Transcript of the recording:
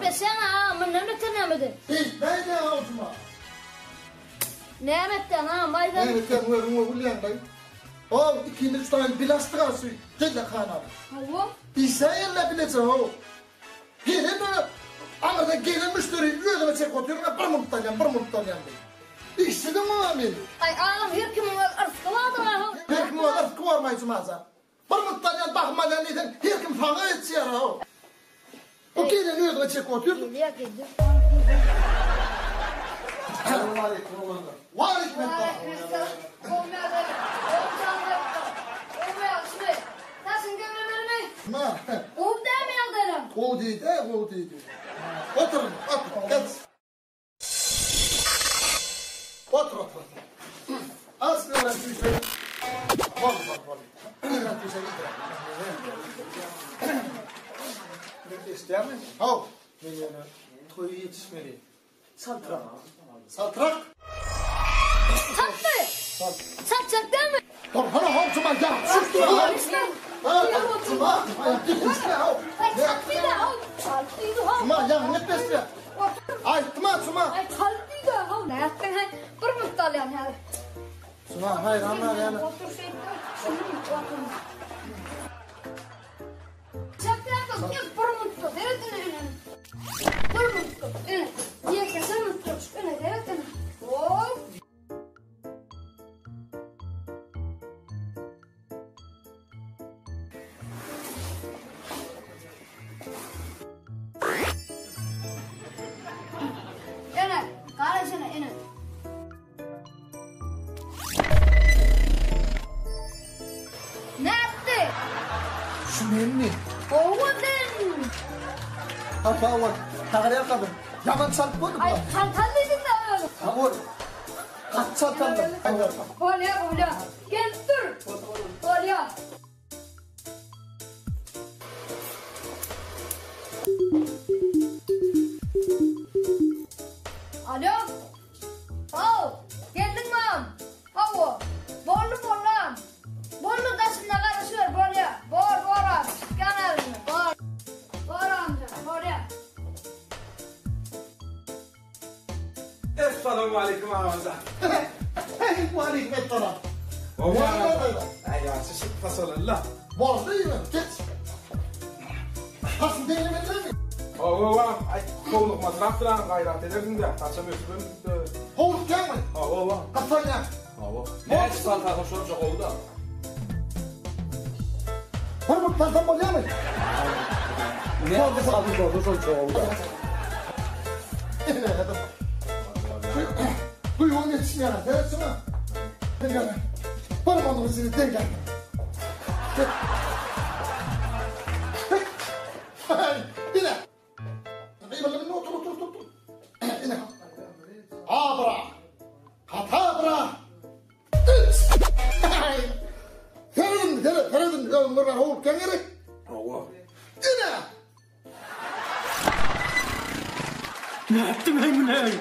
Gepleşýäň agam, mundan beter näme eder? Beýtmäý-dä Juma. Näme etýäň agam, aýdan. Näme etýäň özüň gowy bilýäň-laý. How, ikimiz üç sany bil açdyk-a şu dellekhana. Hawa. Işläýeli-le bileje, how. Gelen öňe, aňyrdan gelen müşderi özüňe çekip otyryn-a, bir minutda alýan, bir minutda alýan diýip. Işsiziň oňa meni. Aý, agam, her kimiň öz yrsgy bardyr-a, how. Her kimiň öz yrsgy barmy, Juma jan? Bir minutda alýan, bahym alýan diýseň, her kim saňa ýetişýär-ow. Bu geleni özüňe çekip otyrdyň. Gelýär, gelýär. Salowmaleýkim, oglanlar. Waleýkim essalam. Waleýkim essalam. Gowy ýagdaý. Gowy janlar. Gowy ýagşymy? Saçyň gemremelimi? Ma. Gowy dälmi ýagdaýlaň? Gowy diýdi, gowy diýdi. Otur, otur, geç. Otur, otur, otur. Az bir öğren tüýse. Bol, bol, bol. Bir tüýse gidir. Men eşidýärmi? Haw. Men ýöne toýa ýetişmeli. Çaltrak. Çaltrak. Çaltmy? Çaltjak dälmi? Dur, hana, haw, Juma, ýa, şuş dur. Ha, Juma, haw. Çaltdy-da, haw. Çaltdy-da, haw. Juma, ýa, ne pesle? Aýtdym-a, Juma. Aý, çaltdy-da, haw. Nätdiň, haý? Bir minut alýan häzir. Juma, haýran galýan. Otur şeýtdim. Otur. Çapýarsyň, gel bir minutda, seret ine ine. Bir minutda, ine. Ýekeje minutda, ine seret ine. Hop. Ene, garaşana ene. Nätdi? Şu menmi? Gowy sen. Hapa ol. Tagar ýalkadym. Ýaman çalyp boldy. Ay kalkan diýdiň de öyle. Sag bol. Gaty çaltandyr. Bolýa, bolýa. Gelip dur. Bolýa. Alo. Haw, geldiňmi agam? Hawa. Boldy, boldy agam. Boldy, daşynda garaşyber, bolýa. Bor, bor agam, çykýan häzir. Bor. Bor agamjan, bolýa. Essalawmaleýkim agajan. Waleýkim essalam. Gowy agam. Äý ýagşy şyp pasolalla. Boldy ýöne, geç. Saçyň deňlemedilermi? Hawa agam, aý howlukmasrakdyr agam, gaýrat edersiň-dä, saçam ösübem gitdi. Howlukýaňmy? Hawa agam. Gyssanýaň. Hawa. Näçe salsaň şonça gowy-da. Bir but salsam bolýarmy? Näçe salsaň bolsa şonça gowy-da. Duýgyň ýetişmeýär. Seret şuňa. Bir munuň içine deň geldi. Ine. Otur, otur, otur, otur. Ine. Abra. Katabra. Üç. Seredin, seret, seredin. Özüň bir howlukýaň gerek. Hawa. Ine. Nätdiň-eý muny-eý?